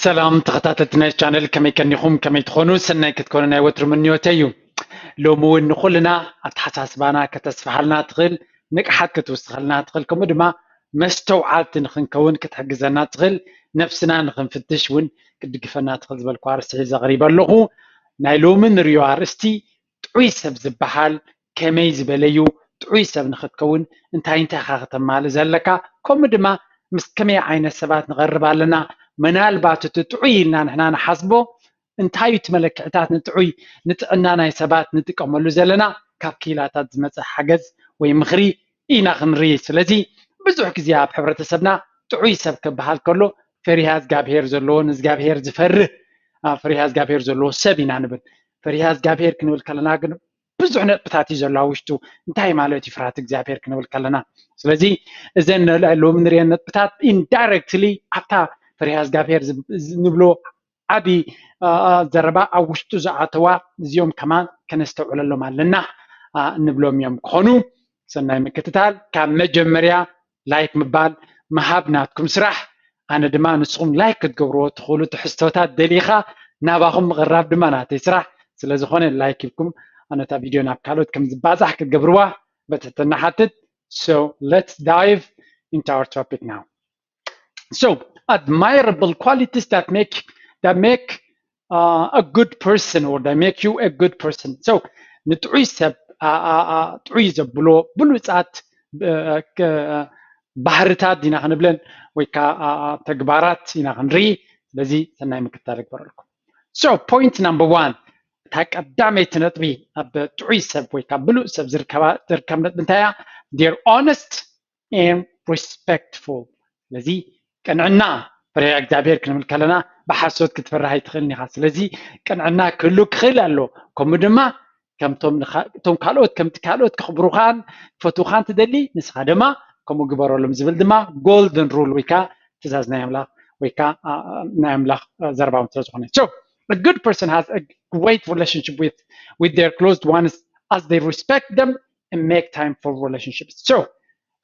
ሰላም ተኸታተልቲ ናይ ቻነል፣ ከመይ ቀኒኹም? ከመይ ትኾኑ? ሰናይ ክትኮኑ ናይ ወትሩ ምንዮተይ እዩ። ሎሚ እውን ንኹልና ኣተሓሳስባና ከተስፍሓልና ትኽእል፣ ንቕሓት ክትውስኸልና ትኽእል፣ ከምኡ ድማ መስተውዓልቲ ንኽንከውን ክትሕግዘና ትኽእል፣ ነፍስና ንኽንፍትሽ እውን ክትድግፈና ትኽእል ዝበልኩ ኣርእስቲ ሒዘ ቀሪበ ኣለኹ። ናይ ሎሚ ንሪኦ ኣርእስቲ ጥዑይ ሰብ ዝበሃል ከመይ ዝበለ እዩ? ጥዑይ ሰብ ንኽትከውን እንታይ እንታይ ኢኻ ከተማልእ ዘለካ? ከምኡ ድማ ምስ ከመይ ዓይነት ሰባት ንቐርብ ኣለና? ምናልባት እቲ ጥዑይ ኢልና ንሕና ንሓስቦ እንታይ እዩ እቲ መለክዕታት ንጥዑይ ንጥዕና ናይ ሰባት ንጥቀመሉ ዘለና? ካብ ክኢላታት ዝመፀ ሓገዝ ወይ ምኽሪ ኢና ክንርኢ። ስለዚ ብዙሕ ግዜ ኣብ ሕብረተሰብና ጥዑይ ሰብ ክበሃል ከሎ ፈሪሃ እግዚኣብሄር ዘለዎ ንእግዚኣብሄር ዝፈርህ አ፣ ፈሪሃ እግዚኣብሄር ዘለዎ ሰብ ኢና ንብል። ፈሪሃ እግዚኣብሄር ክንብል ከለና ግን ብዙሕ ነጥብታት እዩ ዘሎ ኣብ ውሽጡ። እንታይ ማለት እዩ ፍርሃት እግዚኣብሄር ክንብል ከለና? ስለዚ እዘን ሎሚ ንሪአን ነጥብታት ኢንዳይረክትሊ ኣብታ ፈሪሃ እግዚኣብሄር ዝ- ዝ- ንብሎ ዓቢ አ፣ አ፣ ዘረባ ኣብ ውሽጡ ዝኣተዋ እዚኦም ከማን ከነስተውዕለሎም ኣለና አ፣ እንብሎም እዮም ክኾኑ። ሰናይ ምክትታል። ካብ መጀመርያ ላይክ ምባል ምሃብ ናትኩም ስራሕ። ኣነ ድማ ንስኹም ላይክ ክትገብርዎ ትኽእሉ ትሕዝቶታት ደሊኻ ናባኹም ምቕራብ ድማ ናተይ ስራሕ። ስለ ዝኾነ ላይክ ኢልኩም ኣነታ ቪድዮ ናብ ካልኦት ከም ዝባዛሕ ክትገብርዋ በትሕትና ሓትት። So let's dive into our topic now. So admirable qualities that make that make uh, a good person or that make you a good person. So ንጥዑይ ሰብ አ- አ- አ- ጥዑይ ዘብሎ ብሉፃት አ፣ ከ- ባህርታት ኢና ክንብለን ወይ ከዓ አ- አ- ተግባራት ኢና ክንርኢ። ስለዚ ሰናይ ምክትታል ይግበረልኩም። So point number one፣ እታ ቀዳመይቲ ነጥቢ ኣብ ጥዑይ ሰብ ወይ ከዓ ብሉፅ ሰብ ዝርከባ ዝርከብ ነጥቢ እንታይ እያ? They're honest and respectful። ስለዚ ቅንዕና ፈሪሃ እግዚኣብሔር ክንብል ከለና ብሓሶት ክትፈርህ ኣይትኽእልን ኢኻ። ስለዚ ቅንዕና ክህሉ ክኽእል ኣሎ። ከምኡ ድማ ከምቶም ንኻ- እቶም ካልኦት ከምቲ ካልኦት ከኽብሩኻን ክፈትውኻን ትደሊ ንስኻ ድማ ከምኡ ግበረሎም ዝብል ድማ ጎልደን ሩል ወይ ከዓ ትእዛዝ ናይ ኣምላኽ ወይ ከዓ አ- አ- ናይ ኣምላኽ አ፣ ዘረባውን ስለ ዝኾነ። So a good person has a great relationship with with their close ones as they respect them and make time for relationships. So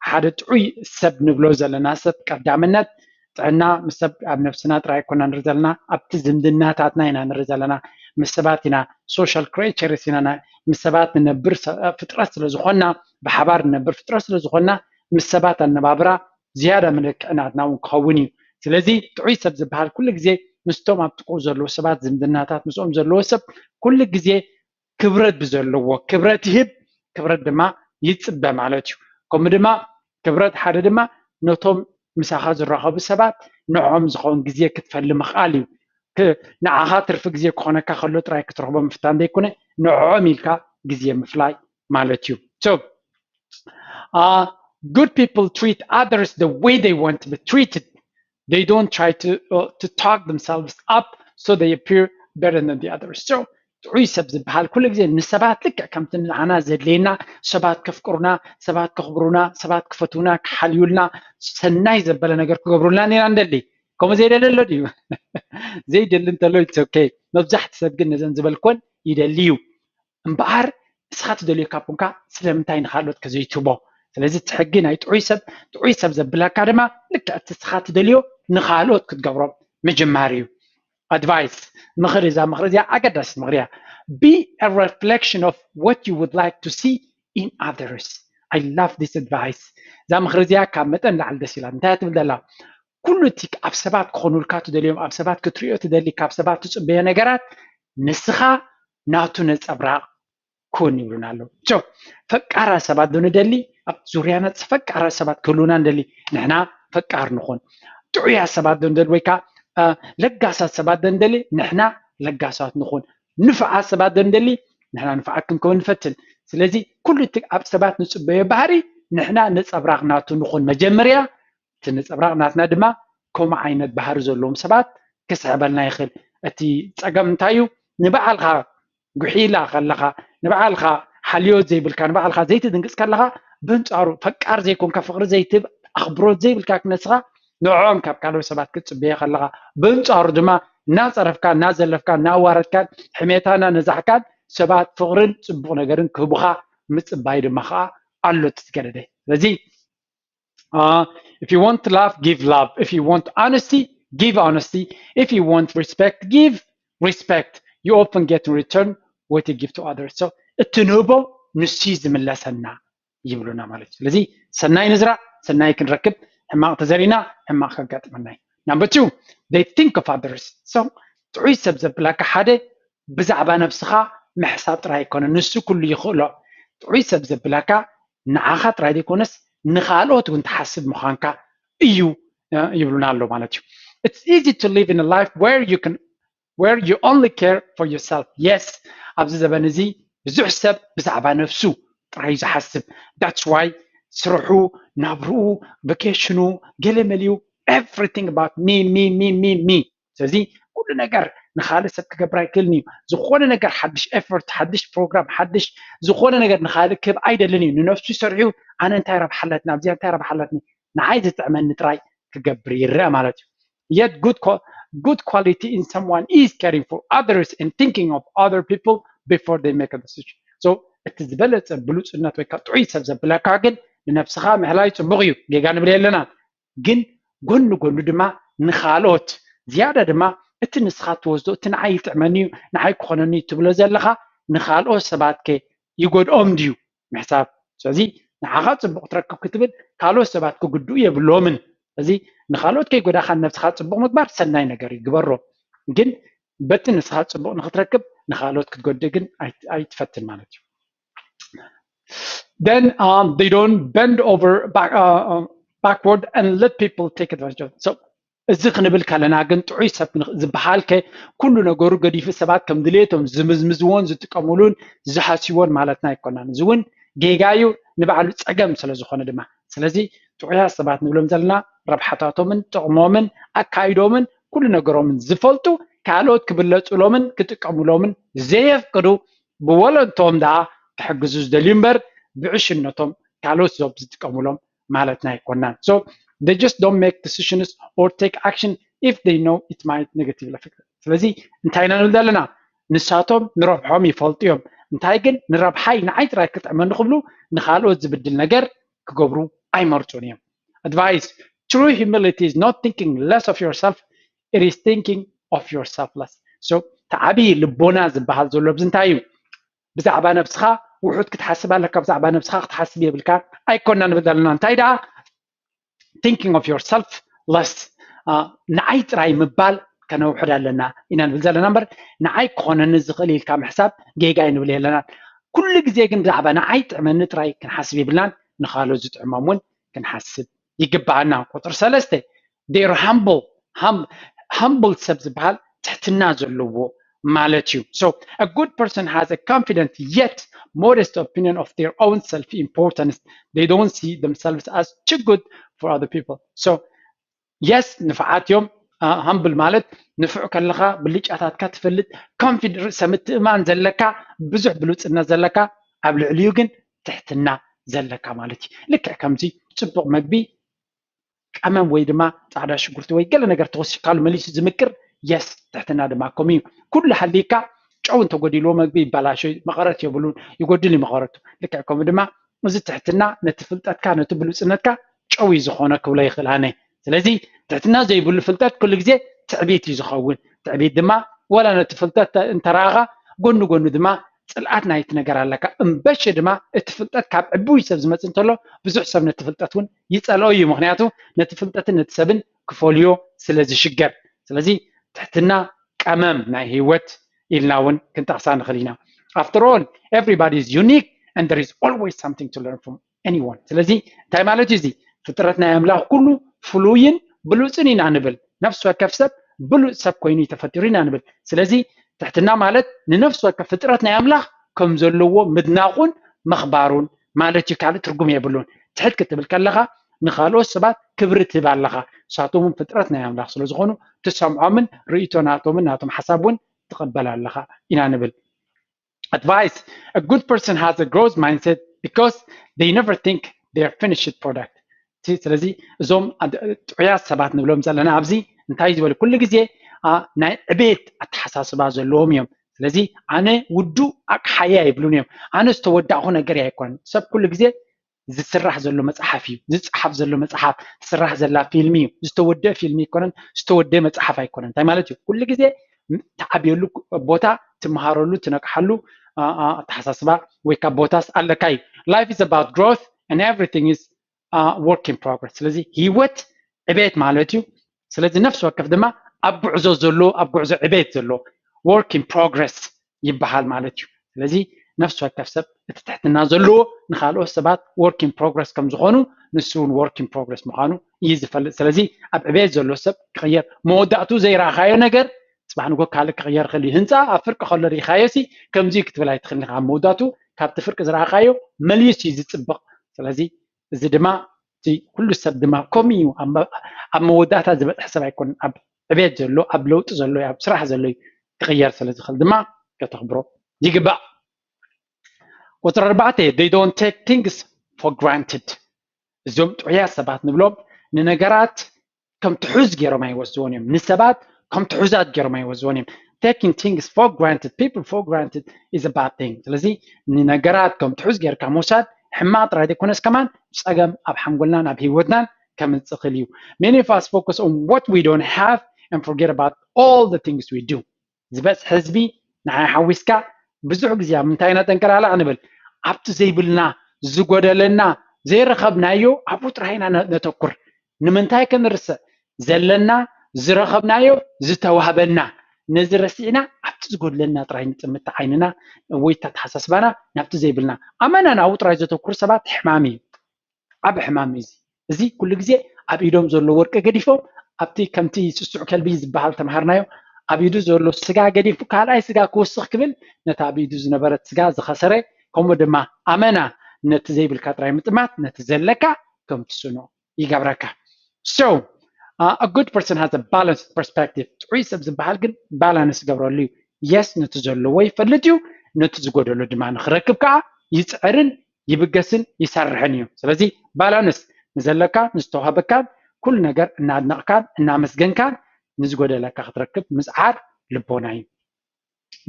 ሓደ ጥዑይ ሰብ ንብሎ ዘለና ሰብ ቀዳምነት ጥዕና ምስ ሰብ ኣብ ነፍስና ጥራይ ኣይኮና ንርኢ ዘለና፣ ኣብቲ ዝምድናታትና ኢና ንርኢ ዘለና። ምስ ሰባት ኢና social creatures ኢና፣ ና- ምስ ሰባት ንነብር ሰ- ፍጥረት ስለ ዝኾንና፣ ብሓባር ንነብር ፍጥረት ስለ ዝኾንና ምስ ሰባት ኣነባብራ ዝያዳ መለክዒ ናትና እውን ክኸውን እዩ። ስለዚ ጥዑይ ሰብ ዝበሃል ኩሉ ግዜ ምስቶም ኣብ ጥቅኡ ዘለዉ ሰባት ዝምድናታት ምስኦም ዘለዎ ሰብ ኩሉ ግዜ ክብረት ብዘለዎ ክብረት ይህብ፣ ክብረት ድማ ይፅበ ማለት እዩ። ከምኡ ድማ ክብረት ሓደ ድማ ነቶም ምሳኻ ዝራኸቡ ሰባት ንዕኦም ዝኸውን ግዜ ክትፈሊ ምኽኣል እዩ። ክ- ንዓኻ ትርፊ ግዜ ክኾነካ ከሎ ጥራይ ክትረኽቦ ምፍታን ዘይኮነ ንዕኦም ኢልካ ግዜ ምፍላይ ማለት እዩ። So uh, good people treat others the way they want to be treated. They don't try to uh, to talk themselves up so they appear better than the others. So ጥዑይ ሰብ ዝበሃል ኩሉ ግዜ ንሰባት ልክዕ ከምቲ ንዓና ዘድልየና ሰባት ከፍቅሩና፣ ሰባት ከኽብሩና፣ ሰባት ክፈትውና፣ ክሓልዩልና፣ ሰናይ ዘበለ ነገር ክገብሩልና ኢና እንደሊ። ከምኡ ዘይደሊ ኣሎ ድዩ? ዘይደሊ እንተሎ it's okay። መብዛሕቲ ሰብ ግን ነዘን ዝበልኮን ይደሊ እዩ። እምበኣር ንስኻ ትደልዮ ካብ ኮንካ ስለምንታይ ንኻልኦት ከዘይትህቦ? ስለዚ እቲ ሕጊ ናይ ጥዑይ ሰብ ጥዑይ ሰብ ዘብለካ ድማ ልክዕ እቲ ንስኻ ትደልዮ ንኻልኦት ክትገብሮም ምጅማር እዩ። ኣድቫይስ ምኽሪ፣ እዛ ምኽሪ እዚኣ ኣገዳሲት ምኽሪ እያ። Be a reflection of what you would like to see in others. I love this advice. እዛ ምኽሪ እዚኣ ካብ መጠን ላዕሊ ደስ ኢላ። እንታይ ትብል ዘላ? ኩሉ እቲ ኣብ ሰባት ክኾኑልካ ትደልዮም፣ ኣብ ሰባት ክትሪኦ ትደሊ፣ ካብ ሰባት ትፅበዮ ነገራት ንስኻ ናቱ ነፀብራቕ ኩን ይብሉና ኣለዉ። So ፈቃራ ሰባት ዶ ንደሊ? ኣብ ዙርያና ፈቃራ ሰባት ክህልውና ንደሊ፣ ንሕና ፈቃር ንኹን። ጥዑያት ሰባት ዶ ንደሊ ወይ ከዓ አ፣ ለጋሳት ሰባት ዶ ንደሊ? ንሕና ለጋሳት ንኹን። ንፉዓት ሰባት ዶ ንደሊ? ንሕና ንፉዓት ክንከውን ንፈትን። ስለዚ ኩሉ እቲ ኣብ ሰባት ንፅበዮ ባህሪ ንሕና ነፀብራቕ ናቱ ንኹን። መጀመርያ እቲ ነፀብራቕ ናትና ድማ ከምኡ ዓይነት ባህሪ ዘለዎም ሰባት ክስዕበልና ይኽእል። እቲ ፀገም እንታይ እዩ? ንባዕልኻ ጉሒላ ከለኻ፣ ንባዕልኻ ሓልዮት ዘይብልካ፣ ንባዕልኻ ዘይትድንግፅ ከለኻ፣ በንፃሩ ፈቃር ዘይኮንካ፣ ፍቕሪ ዘይትህብ፣ ኣኽብሮት ዘይብልካ ክነስኻ ንዕኦም ካብ ካልኦት ሰባት ክትፅበዮ ከለኻ፣ በንፃሩ ድማ እናፀረፍካ፣ እናዘለፍካ፣ እናዋረድካን ሕሜታ እናነዛሕካን ሰባት ፍቕርን ፅቡቕ ነገርን ክህቡኻ ምፅባይ ድማ ከዓ ኣሎ እቲ ዝገደደ። ስለዚ Uh, if you want love, give love. If you want honesty, give honesty. If you want respect, give respect. You often get in return what you give to others. So እቲ ንህቦ ንሱ እዩ ዝምለሰና ይብሉና ማለት እዩ። ስለዚ ሰናይ ንዝራእ፣ ሰናይ ክንረክብ፣ ሕማቕ ተዘሪእና ሕማቕ ከጋጥመና እዩ። Number two, they think of others. So ጥዑይ ሰብ ዘብላካ ሓደ ብዛዕባ ነብስኻ ምሕሳብ ጥራይ ኣይኮነ፣ ንሱ ኩሉ ይኽእሎ። ጥዑይ ሰብ ዘብላካ ንዓኻ ጥራይ ዘይኮነስ ንኻልኦት እውን ትሓስብ ምዃንካ እዩ ይብሉና ኣሎ ማለት እዩ። It's easy to live in a life where you can where you only care for yourself. Yes, ኣብዚ ዘበን እዚ ብዙሕ ሰብ ብዛዕባ ነብሱ ጥራይ ዝሓስብ። That's why ስርሑ፣ ናብርኡ፣ ቨኬሽኑ፣ ገለ መሊኡ everything about me me me me me። ስለዚ ኩሉ ነገር ንኻልእ ሰብ ክገብር ኣይክእልን እዩ። ዝኾነ ነገር ሓድሽ effort፣ ሓድሽ ፕሮግራም፣ ሓድሽ ዝኾነ ነገር ንኻልእ ክህብ ኣይደልን እዩ። ንነብሱ ሰሪሑ ኣነ እንታይ ረብሓ ኣለትኒ፣ ኣብዚኣ እንታይ ረብሓ ኣለትኒ፣ ንዓይ ዝጥዕመኒ ጥራይ ክገብር ይረአ ማለት እዩ። Yet good quality in someone is caring for others and thinking of other people before they make a decision. So እቲ ዝበለፀ ብሉፅነት ወይ ከዓ ጥዑይ ሰብ ዘብለካ ግን ንነብስኻ ምሕላይ ፅቡቕ እዩ፣ ጌጋ ንብል የለና። ግን ጎኒ ጎኑ ድማ ንኻልኦት ዝያዳ ድማ እቲ ንስኻ ትወስዶ እቲ ንዓይ ይጥዕመኒ እዩ ንዓይ ክኾነኒ እዩ ትብሎ ዘለኻ ንኻልኦት ሰባት ከ ይጎድኦም ድዩ ምሕሳብ። ስለዚ ንዓኻ ፅቡቕ ትረክብ ክትብል ካልኦት ሰባት ክጉድኡ የብሎምን። ስለዚ ንኻልኦት ከይጎዳኻ ንነብስኻ ፅቡቕ ምግባር ሰናይ ነገር እዩ፣ ግበሮ። ግን በቲ ንስኻ ፅቡቕ ንክትረክብ ንኻልኦት ክትጎድእ ግን ኣይትፈትን ማለት እዩ። Then um, they don't bend over back, uh, backward and let people take advantage of it. So እዚ ክንብል ከለና ግን ጥዑይ ሰብ ዝበሃል ከ ኩሉ ነገሩ ገዲፉ ሰባት ከም ድሌቶም ዝምዝምዝዎን ዝጥቀሙሉን ዝሓስዎን ማለትና ኣይኮናን። እዚ እውን ጌጋ እዩ፣ ንባዕሉ ፀገም ስለ ዝኾነ ድማ። ስለዚ ጥዑያት ሰባት ንብሎም ዘለና ረብሓታቶምን ጥቕሞምን ኣካይዶምን ኩሉ ነገሮምን ዝፈልጡ ካልኦት ክብለፁሎምን ክጥቀሙሎምን ዘየፍቅዱ ብወለንቶም ደኣ ክሕግዙ ዝደልዩ እምበር ብዕሽነቶም ካልኦት ዞብ ዝጥቀሙሎም ማለትና ኣይኮናን። So they just don't make decisions or take action if they know it might negatively affect them. ስለዚ እንታይ ኢና ንብል ዘለና? ንሳቶም ንረብሖም ይፈልጡ እዮም። እንታይ ግን ንረብሓይ ንዓይ ጥራይ ክጥዕመኒ ክብሉ ንኻልኦት ዝብድል ነገር ክገብሩ ኣይመርፁን እዮም። Advice: true humility is not thinking less of yourself, it is thinking of yourself less. So እቲ ዓብዪ ልቦና ዝበሃል ዘሎ ኣብዚ እንታይ እዩ? ብዛዕባ ነብስኻ ውሑድ ክትሓስብ ኣለካ፣ ብዛዕባ ነብስኻ ክትሓስብ የብልካ ኣይኮና ንብል ዘለና። እንታይ ደኣ thinking of yourself less፣ ንዓይ ጥራይ ምባል ከነውሕድ ኣለና ኢና ንብል ዘለና እምበር ንዓይ ክኾነኒ ዝኽእል ኢልካ ምሕሳብ ጌጋ እዩ ንብል የለናን። ኩሉ ግዜ ግን ብዛዕባ ንዓይ ጥዕመኒ ጥራይ ክንሓስብ የብልናን፣ ንኻልኦት ዝጥዕሞም እውን ክንሓስብ ይግባኣና። ቁፅሪ ሰለስተ፣ they're humble፣ humble ሰብ ዝበሃል ትሕትና ዘለዎ ማለት እዩ። So a good person has a confident yet modest opinion of their own self importance. They don't see themselves as too good for other people. So yes፣ ንፍዓት እዮም። Humble ማለት ንፉዕ ከለኻ ብልጫታትካ ትፈልጥ፣ confident፣ ርእሰ ምትእማን ዘለካ፣ ብዙሕ ብሉፅነት ዘለካ፣ ኣብ ልዕሊኡ ግን ትሕትና ዘለካ ማለት እዩ። ልክዕ ከምዚ ፅቡቕ መግቢ ቀመም ወይ ድማ ፃዕዳ ሽጉርቲ ወይ ገለ ነገር ተወሲኽካሉ መሊሱ ዝምቅር፣ yes፣ ትሕትና ድማ ከምኡ እዩ። ኩሉ ሃልይካ ጨው እንተጎዲልዎ መግቢ ይበላሾ፣ መቐረት የብሉን፣ ይጎድል እዩ መቐረቱ። ልክዕ ከምኡ ድማ እዚ ትሕትና ነቲ ፍልጠትካ ነቲ ብሉፅነትካ ጨው እዩ ዝኾኖ ክብሎ ይኽእል ኣነ። ስለዚ ትሕትና ዘይብሉ ፍልጠት ኩሉ ግዜ ትዕቢት እዩ ዝኸውን። ትዕቢት ድማ ዋላ ነቲ ፍልጠት እንተረኣኻ ጎኑ ጎኑ ድማ ፅልኣት ናይቲ ነገር ኣለካ። እምበሺ ድማ እቲ ፍልጠት ካብ ዕቡይ ሰብ ዝመፅእ እንተሎ ብዙሕ ሰብ ነቲ ፍልጠት እውን ይፀልኦ እዩ። ምክንያቱ ነቲ ፍልጠትን ነቲ ሰብን ክፈልዮ ስለ ዝሽገር። ስለዚ ትሕትና ቀመም ናይ ህይወት ኢልና እውን ክንጠቕሳ ንኽእል ኢና። After all, everybody is unique and there is always something to learn from anyone። ስለዚ እንታይ ማለት እዩ እዚ? ፍጥረት ናይ ኣምላኽ ኩሉ ፍሉይን ብሉፅን ኢና ንብል። ነፍሲ ወከፍ ሰብ ብሉፅ ሰብ ኮይኑ እዩ ተፈጢሩ ኢና ንብል። ስለዚ ትሕትና ማለት ንነፍሲ ወከፍ ፍጥረት ናይ ኣምላኽ ከም ዘለዎ ምድናቑን ምኽባሩን ማለት እዩ። ካልእ ትርጉም የብሉን። ትሕት ክትብል ከለኻ ንኻልኦት ሰባት ክብሪ ትህብ ኣለኻ። ንሳቶም እውን ፍጥረት ናይ ኣምላኽ ስለ ዝኾኑ ትሰምዖምን ርእይቶ ናቶምን ናቶም ሓሳብ እውን ትቕበል ኣለኻ ኢና ንብል። Advice: a good person has a growth mindset because they never think they are finished product። ስለዚ እዞም ጥዑያት ሰባት ንብሎም ዘለና ኣብዚ እንታይ ዝበሉ ኩሉ ግዜ ናይ ዕቤት ኣተሓሳስባ ዘለዎም እዮም። ስለዚ ኣነ ውዱእ ኣቕሓየ ኣይብሉን እዮም። ኣነ ዝተወዳእኹ ነገር ኣይኮነን። ሰብ ኩሉ ግዜ ዝስራሕ ዘሎ መፅሓፍ እዩ። ዝፀሓፍ ዘሎ መፅሓፍ፣ ዝስራሕ ዘላ ፊልም እዩ። ዝተወደአ ፊልም ኣይኮነን፣ ዝተወደአ መፅሓፍ ኣይኮነን። እንታይ ማለት እዩ? ኩሉ ግዜ ትዓብየሉ ቦታ፣ ትመሃረሉ፣ ትነቅሓሉ ኣተሓሳስባ ወይ ካብ ቦታስ ኣለካ እዩ። Life is about growth and everything is work in progress። ስለዚ ህይወት ዕቤት ማለት እዩ። ስለዚ ነፍሲ ወከፍ ድማ ኣብ ጉዕዞ ዘሎ፣ ኣብ ጉዕዞ ዕቤት ዘሎ፣ work in progress ይበሃል ማለት እዩ። ስለዚ ነፍሲ ወከፍ ሰብ እቲ ትሕትና ዘለዎ ንካልኦት ሰባት work in progress ከም ዝኾኑ፣ ንሱ እውን work in progress ምዃኑ እዩ ዝፈልጥ። ስለዚ ኣብ ዕቤት ዘሎ ሰብ ክቕየር፣ መወዳእቱ ዘይረኣኻዮ ነገር ፅባሕ ንጎ ካልእ ክቕየር ይኽእል እዩ። ህንፃ ኣብ ፍርቂ ከሎ ርኢኻዮ ሲ ከምዚ እዩ ክትብል ኣይትኽእልን ኢኻ። ኣብ መወዳእቱ ካብቲ ፍርቂ ዝረኣኻዮ መሊሱ እዩ ዝፅብቕ። ስለዚ እዚ ድማ እቲ ኩሉ ሰብ ድማ ከምኡ እዩ። ኣብ መ-፣ ኣብ መወዳእታ ዝበፅሐ ሰብ ኣይኮነን። ኣብ ዕቤት ዘሎ፣ ኣብ ለውጢ ዘሎ፣ ኣብ ስራሕ ዘሎ እዩ ክቕየር ስለ ዝኽእል ድማ ከተኽብሮ ይግባእ። ቁፅሪ ኣርባዕተ፣ they don't take things for granted። እዞም ጥዑያት ሰባት ንብሎም ንነገራት ከም ትሑዝ ገይሮም ኣይወስድዎን እዮም። ንሰባት ከም ትሑዛት ገይሮም ኣይወስድዎን እዮም። Taking things for granted, people for granted is a bad thing። ስለዚ ንነገራት ከም ትሑዝ ጌርካ ምውሳድ ሕማቕ ጥራይ ዘይኮነስ ከማን ፀገም ኣብ ሓንጎልናን ኣብ ህይወትናን ከምፅእ ይኽእል እዩ። Many of us focus on what we don't have and forget about all the things we do። ዝበፅሕ ህዝቢ ንዓይ ሓዊስካ ብዙሕ ግዜ ኣብ ምንታይ ኢና ጠንቀላላዕ ንብል? ኣብቲ ዘይብልና፣ ዝጎደለና፣ ዘይረኸብናዮ ኣብኡ ጥራይ ኢና ነ-፣ ነተኩር። ንምንታይ ከ ንርስዕ? ዘለና፣ ዝረኸብናዮ፣ ዝተዋህበና፣ ነዚ ረሲዕና ኣብቲ ዝጎድለና ጥራይ ንጥምት ዓይንና ወይ ኣተሓሳስባና ናብቲ ዘይብልና። ኣመና ናብኡ ጥራይ ዘተኩሩ ሰባት ሕማም እዩ። ዓቢ ሕማም እዩ እዚ። እዚ ኩሉ ግዜ ኣብ ኢዶም ዘሎ ወርቂ ገዲፎም ኣብቲ ከምቲ ስሱዕ ከልቢ ዝበሃል ተምሃርናዮ ኣብ ኢዱ ዘሎ ስጋ ገዲፉ ካልኣይ ስጋ ክውስኽ ክብል ነታ ኣብ ኢዱ ዝነበረት ስጋ ዝኸሰረ፣ ከምኡ ድማ ኣመና ነቲ ዘይብልካ ጥራይ ምጥማት ነቲ ዘለካ ከም ትስኖ ይገብረካ። So uh, a good person has a balanced perspective። ጥዑይ ሰብ ዝበሃል ግን ባላንስ ይገብረሉ እዩ። የስ ነቲ ዘለዎ ይፈልጥ እዩ፣ ነቲ ዝጎደሎ ድማ ንክረክብ ከዓ ይፅዕርን ይብገስን ይሰርሕን እዩ። ስለዚ ባላንስ ንዘለካ ንዝተዋህበካን ኩሉ ነገር እናድነቕካን እናመስገንካን ንዝጎደለካ ክትረክብ ምፅዓር ልቦና እዩ።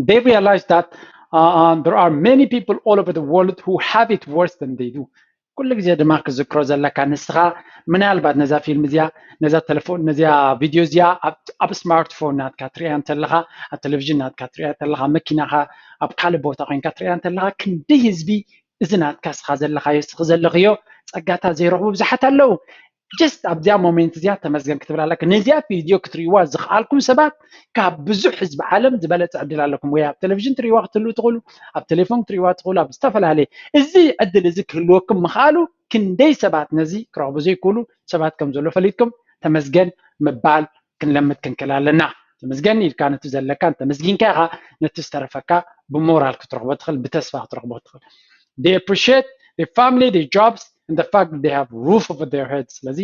They realize that uh, uh, there are many people all over the world who have it worse than they do። ኩሉ ግዜ ድማ ክዝክሮ ዘለካ ንስኻ ምናልባት ነዛ ፊልም እዚኣ፣ ነዛ ቴሌፎን፣ ነዚኣ ቪድዮ እዚኣ ኣብ፣ ኣብ ስማርትፎን ናትካ ትሪኣ እንተለኻ፣ ኣብ ቴሌቪዥን ናትካ ትሪኣ እንተለኻ፣ መኪናኻ ኣብ ካልእ ቦታ ኮይንካ ትሪኣ እንተለኻ ክንደይ ህዝቢ እዚ ናትካ ስኻ ዘለኻዮ ስኺ ዘለኽዮ ጸጋታት ዘይረኽቡ ብዙሓት ኣለዉ። ጀስት ኣብዚኣ ሞሜንት እዚኣ ተመስገን ክትብል ኣለካ። ነዚኣ ቪድዮ ክትርእይዋ ዝኽኣልኩም ሰባት ካብ ብዙሕ ህዝቢ ዓለም ዝበለጸ ዕድል ኣለኩም። ወይ ኣብ ቴሌቪዥን ትርእይዋ ክትህልዉ ትኽእሉ፣ ኣብ ቴሌፎን ክትርእይዋ ትኽእሉ፣ ኣብ ዝተፈላለየ እዚ ዕድል እዚ ክህልወኩም ምኽኣሉ ክንደይ ሰባት ነዚ ክረኽቡ ዘይክእሉ ሰባት ከም ዘሎ ፈሊጥኩም ተመስገን ምባል ክንለምድ ክንክእል ኣለና። ተመስገን ኢልካ ነቲ ዘለካ እንተመስጊንካ ኢኻ ነቲ ዝተረፈካ ብሞራል ክትረኽቦ ትኽእል፣ ብተስፋ ክትረኽቦ ትኽእል። They appreciate their family, their jobs and the fact that they have roof over their heads። ስለዚ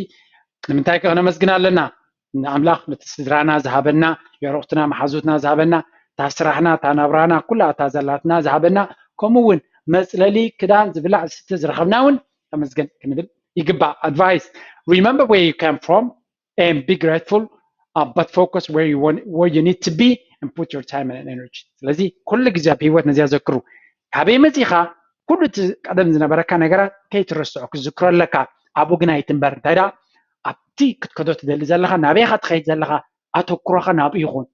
ንምንታይ ከ ክነመስግን ኣለና? ንኣምላኽ ነቲ ስድራና ዝሃበና፣ የዕሩኽትና መሓዙትና ዝሃበና፣ እታ ስራሕና፣ እታ ናብራና፣ ኩላ እታ ዘላትና ዝሃበና፣ ከምኡ እውን መፅለሊ፣ ክዳን፣ ዝብላዕ ዝስተ ዝረኸብና እውን ተመስገን ክንብል ይግባእ። Advice: remember where you came from and be grateful, uh, but focus where you want, where you need to be and put your time and energy። ስለዚ ኩሉ ግዜ ኣብ ህይወት ነዚኣ ዘክሩ። ካበይ መፂኻ? ኩሉ እቲ ቀደም ዝነበረካ ነገራት ከይትረስዖ ክትዝክሮ ኣለካ። ኣብኡ ግን ኣይትንበር። እንታይ ደኣ ኣብቲ ክትከዶ ትደሊ ዘለኻ፣ ናበይ ኢኻ ትኸይድ ዘለኻ? ኣተኩሮኻ ናብኡ ይኹን።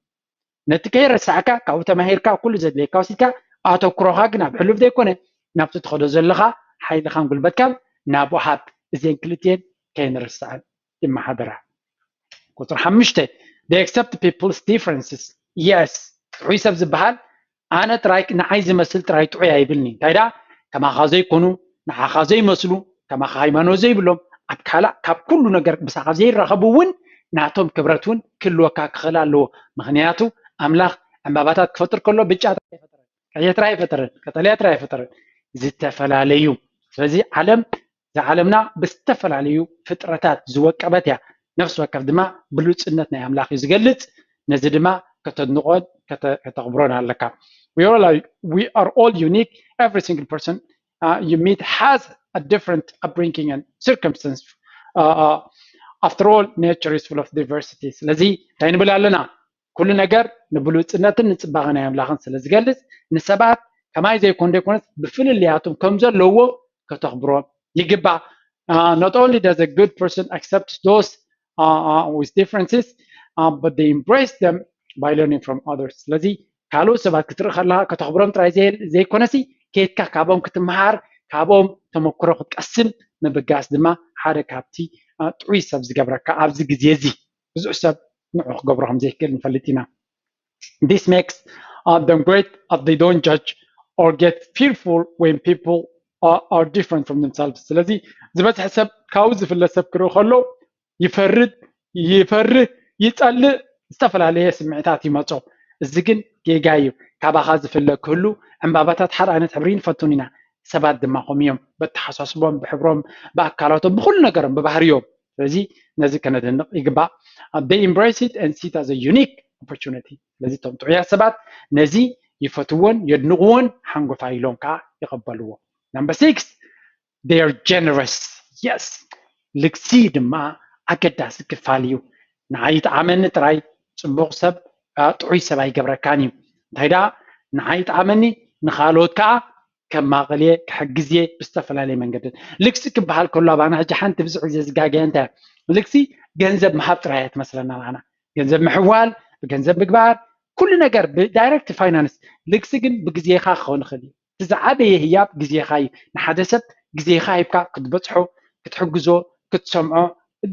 ነቲ ከይረሳዕካ ካብኡ ተማሂርካ ኩሉ ዘድልየካ ወሲድካ ኣተኩሮኻ ግን ኣብ ሕሉፍ ዘይኮነ ናብቲ ትኸዶ ዘለኻ ሓይልኻን ጉልበትካን ናብኡ ሃብ። እዚአን ክልቲአን ከይንርስዐን ይመሓደራ። ቁፅሪ ሓሙሽተ፣ they accept people's differences። የስ፣ ጥዑይ ሰብ ዝበሃል ኣነ ጥራይ ንዓይ ዝመስል ጥራይ ጥዑይ ኣይብልኒ። እንታይ ደኣ ከማኻ ዘይኮኑ፣ ንዓኻ ዘይመስሉ፣ ከማኻ ሃይማኖት ዘይብሎም፣ ኣብ ካልእ ካብ ኩሉ ነገር ምሳኻ ዘይራኸቡ እውን ናቶም ክብረት እውን ክህልወካ ክኽእል ኣለዎ። ምኽንያቱ ኣምላኽ ዕምባባታት ክፈጥር ከሎ ብጫ ጥራይ ኣይፈጠረን፣ ቀይሕ ጥራይ ኣይፈጠረን፣ ቀጠልያ ጥራይ ኣይፈጠረን፣ ዝተፈላለዩ። ስለዚ ዓለም እዛ ዓለምና ብዝተፈላለዩ ፍጥረታት ዝወቀበት እያ። ነፍሲ ወከፍ ድማ ብሉፅነት ናይ ኣምላኽ እዩ ዝገልፅ። ነዚ ድማ ከተድንቖን ከተ-፣ ከተኽብሮን ኣለካ። We are all, we are all unique. Every single person uh, you meet has a different upbringing and circumstance. Uh, uh, after all, nature is full of diversity. ስለዚ እንታይ ንብል ኣለና? ኩሉ ነገር ንብሉፅነትን ንፅባቐ ናይ ኣምላኽን ስለ ዝገልፅ ንሰባት ከማይ ዘይኮኑ ዘይኮነስ ብፍልልያቶም ከም ዘለዎ ከተኽብሮም ይግባእ። Uh, not only does a good person accept those uh, uh, with differences, uh, but they embrace them by learning from others. ስለዚ ካልኦት ሰባት ክትርኢ ከለካ ከተኽብሮም ጥራይ ዘይ- ዘይኮነሲ፣ ከይድካ ካብኦም ክትመሃር፣ ካብኦም ተመክሮ ክትቀስም ምብጋስ ድማ ሓደ ካብቲ uh, ጥዑይ ሰብ ዝገብረካ ኣብዚ ግዜ እዚ። ብዙሕ ሰብ ንዑ ክገብሮ ከም ዘይክእል ንፈልጥ ኢና። This makes uh, them great as they don't judge or get fearful when people are, are different from themselves. ስለዚ ዝበዝሐ ሰብ ካብኡ ዝፍለ ሰብ ክርኢ ከሎ ይፈርድ፣ ይፈርህ፣ ይጸልእ፣ ዝተፈላለየ ስምዒታት ይመጾ። እዚ ግን ጌጋ እዩ። ካባኻ ዝፍለ ክህሉ፣ ዕምባባታት ሓደ ዓይነት ሕብሪ ንፈቱን ኢና። ሰባት ድማ ከምኡ እዮም፣ በተሓሳስቦም፣ ብሕብሮም፣ ብኣካላቶም፣ ብኹሉ ነገሮም፣ ብባህርዮም። ስለዚ ነዚ ከነደንቕ ይግባእ። Uh, they embrace it and see it as a unique opportunity. ስለዚ እቶም ጥዑያት ሰባት ነዚ ይፈትዎን የድንቕዎን ሓንጎፋይ ኢሎም ከዓ ይቐበልዎ። Number six, they are generous. Yes, ልግሲ ድማ ኣገዳሲ ክፋል እዩ። ንዓይ ይጥዓመኒ ጥራይ ጽቡቕ ሰብ ጥዑይ ሰብ ኣይገብረካን እዩ። እንታይ ደኣ ንዓይ ይጥዓመኒ ንኻልኦት ከዓ ከማቕል እየ ክሕግዝ እየ ብዝተፈላለየ መንገዲ። ልግሲ ክበሃል ከሎ ኣባና ሕጂ ሓንቲ ብዙሕ ግዜ ዝጋገየ እንታይ ልግሲ ገንዘብ ምሃብ ጥራይ እያ ትመስለና ኣባና። ገንዘብ ምሕዋል፣ ብገንዘብ ምግባር፣ ኩሉ ነገር ብዳይሬክት ፋይናንስ። ልግሲ ግን ብግዜኻ ክኸውን ይኽእል እዩ። እቲ ዝዓበየ ህያብ ግዜኻ እዩ። ንሓደ ሰብ ግዜኻ ሂብካ ክትበፅሖ፣ ክትሕግዞ፣ ክትሰምዖ፣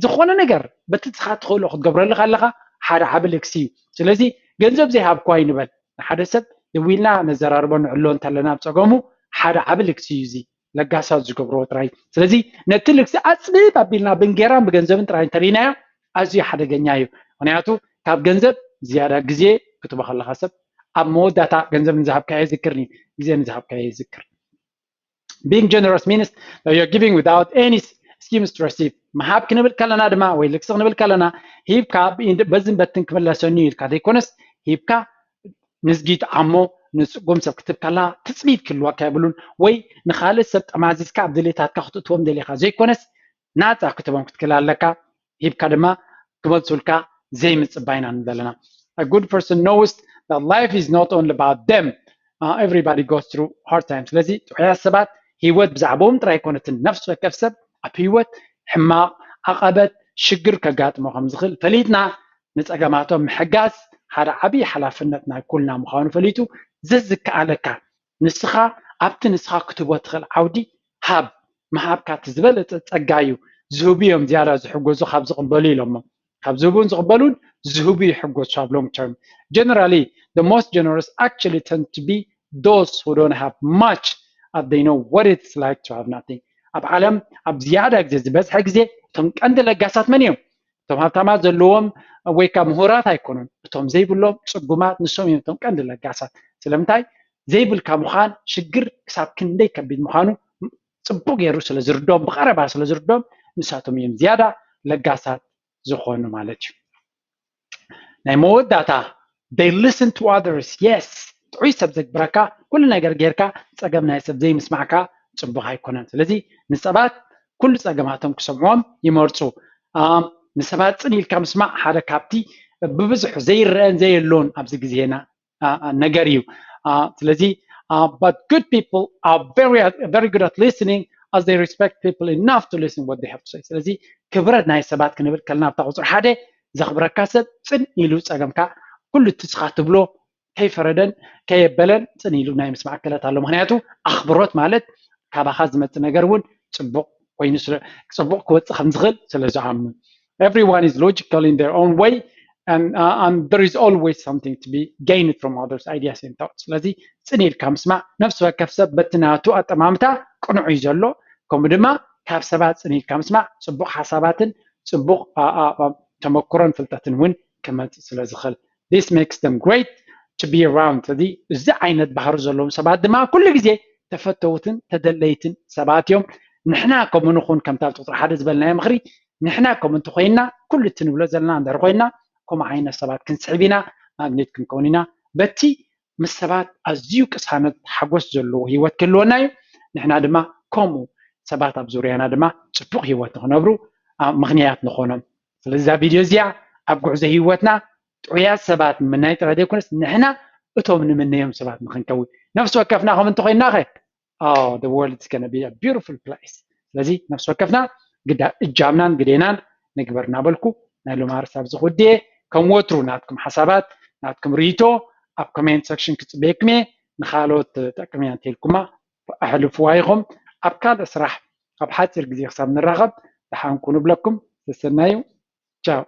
ዝኾነ ነገር በቲ ንስኻ ትኽእሎ ክትገብረሉ ከለኻ ሓደ ዓቢ ልግሲ እዩ። ስለዚ ገንዘብ ዘይሃብኩ ኣይንበል። ንሓደ ሰብ ደዊልና ነዘራርቦ ንዕሎ እንተለና ኣብ ፀገሙ ሓደ ዓቢ ልግሲ እዩ እዚ ለጋሳት ዝገብርዎ ጥራይ። ስለዚ ነቲ ልግሲ ኣፅብብ ኣቢልና ብእንጌራን ብገንዘብን ጥራይ እንተሪናዮ ኣዝዩ ሓደገኛ እዩ። ምክንያቱ ካብ ገንዘብ ዝያዳ ግዜ ክትቦ ከለካ ሰብ ኣብ መወዳእታ ገንዘብ ንዝሃብካዮ ይዝክር፣ ግዜ ንዝሃብካዮ ይዝክር። Being generous means that you're giving without any schemes to receive. ምሃብ ክንብል ከለና ድማ ወይ ልግሲ ክንብል ከለና ሂብካ በዝን በትን ክምለሰኒ ኢልካ ዘይኮነስ ሂብካ ንዝጊት ዓሞ ንፅጉም ሰብ ክትብ ከላ ትፅቢት ክህልወካ የብሉን። ወይ ንኻልእ ሰብ ጠማዚዝካ ኣብ ድሌታትካ ክትእትዎም ደሊኻ ዘይኮነስ ናፃ ክትቦም ክትክእል ኣለካ። ሂብካ ድማ ክመልሱልካ ዘይምፅባይ ኢና ንብል ዘለና። A good person knows that life is not only about them. Uh, everybody goes through hard times. ስለዚ ጥዑያት ሰባት ህይወት ብዛዕባኦም ጥራይ ኣይኮነትን። ነፍሲ ወከፍ ሰብ ኣብ ህይወት ሕማቕ ዓቐበት ሽግር ከጋጥሞ ከም ዝኽእል ፈሊጥና ንፀገማቶም ምሕጋዝ ሓደ ዓብዪ ሓላፍነት ናይ ኩልና ምዃኑ ፈሊጡ ዘዝከኣለካ ንስኻ ኣብቲ ንስኻ ክትህቦ ትኽእል ዓውዲ ሃብ። ምሃብካ እቲ ዝበለፀ ፀጋ እዩ። ዝህቡ እዮም ዝያዳ ዝሕጎዙ ካብ ዝቕበሉ ኢሎሞ። ካብ ዝህቡን ዝቕበሉን ዝህቡ ይሕጎሱ ኣብ long term. Generally, the most generous actually tend to be those who don't have much as they know what it's like to have nothing. ኣብ ዓለም ኣብ ዝያዳ ግዜ ዝበዝሐ ግዜ እቶም ቀንዲ ለጋሳት መን እዮም? እቶም ሃብታማት ዘለዎም ወይ ከዓ ምሁራት ኣይኮኑን። እቶም ዘይብሎም ፅጉማት ንሶም እዮም እቶም ቀንዲ ለጋሳት። ስለምንታይ? ዘይብልካ ምዃን ሽግር ክሳብ ክንደይ ከቢድ ምዃኑ ፅቡቅ ገይሩ ስለ ዝርዶም፣ ብቐረባ ስለ ዝርዶም ንሳቶም እዮም ዝያዳ ለጋሳት ዝኾኑ ማለት እዩ። ናይ መወዳእታ they listen to others. Yes, ጥዑይ ሰብ ዘግብረካ ኩሉ ነገር ጌርካ ፀገም ናይ ሰብ ዘይምስማዕካ ፅቡቅ ኣይኮነን። ስለዚ ንሰባት ኩሉ ፀገማቶም ክሰምዕዎም ይመርፁ። ንሰባት ፅን ኢልካ ምስማዕ ሓደ ካብቲ ብብዝሑ ዘይረአን ዘየለውን ኣብዚ ግዜና ነገር እዩ። ስለዚ but good people are very very good at listening as they respect people enough to listen what they have to say. ስለዚ ክብረት ናይ ሰባት ክንብል ከለና ኣብታ ቁፅሪ ሓደ ዘኽብረካ ሰብ ፅን ኢሉ ፀገምካ ኩሉ እቲ ንስኻ ትብሎ ከይፈረደን ከየበለን ፅን ኢሉ ናይ ምስማዕ ክእለት ኣሎ። ምክንያቱ ኣኽብሮት ማለት ካባኻ ዝመፅእ ነገር እውን ፅቡቕ ኮይኑ ስለ ፅቡቕ ክወፅእ ከም ዝኽእል ስለ ዝኣምኑ። Everyone is logical in their own way and, uh, and there is always something to be gained from others ideas and thoughts. ስለዚ ፅን ኢልካ ምስማዕ ነፍሲ ወከፍ ሰብ በቲ ናቱ ኣጠማምታ ቅኑዕ እዩ ዘሎ። ከምኡ ድማ ካብ ሰባት ፅን ኢልካ ምስማዕ ፅቡቕ ሓሳባትን ፅቡቕ ተመክሮን ፍልጠትን እውን ክመፅእ ስለ ዝኽእል this makes them great to be around. ስለዚ እዚ ዓይነት ባህሪ ዘለዎም ሰባት ድማ ኩሉ ግዜ ተፈተውትን ተደለይትን ሰባት እዮም። ንሕና ከምኡ ንኹን ከምታ ቁፅሪ ሓደ ዝበልናዮ ምኽሪ ንሕና ከምኡ እንተኮይንና ኩሉ እቲ ንብሎ ዘለና እንድሕር ኮይንና ከምኡ ዓይነት ሰባት ክንስዕብ ኢና። ማግኔት ክንከውን ኢና። በቲ ምስ ሰባት ኣዝዩ ቅሳነት ሓጎስ ዘለዎ ህይወት ክህልወና እዩ። ንሕና ድማ ከምኡ ሰባት ኣብ ዙርያና ድማ ፅቡቕ ህይወት ንክነብሩ ምክንያት ንኾኖም። ስለዚ እዛ ቪድዮ እዚኣ ኣብ ጉዕዞ ህይወትና ጥዑያት ሰባት ምምናይ ጥራይ ዘይኮነስ ንሕና እቶም ንምነዮም ሰባት ንክንከውን ነፍሲ ወከፍና ከም እንተኮይንና ኸ oh the world is gonna be a beautiful place. ስለዚ ነፍሲ ወከፍና ግዳ እጃምናን ግዴናን ንግበር እናበልኩ ናይ ሎማርስ ኣብዚ ክውድየ። ከም ወትሩ ናትኩም ሓሳባት ናትኩም ርእይቶ ኣብ comment section ክፅበየኩም እየ። ንካልኦት ጠቅምያ እንተልኩማ ኣሕልፍዋ ኢኹም። ኣብ ካልእ ስራሕ ኣብ ሓፂር ግዜ ክሳብ ንራኸብ ደሓንኩ ንብለኩም። ሰሰናዩ። ቻው።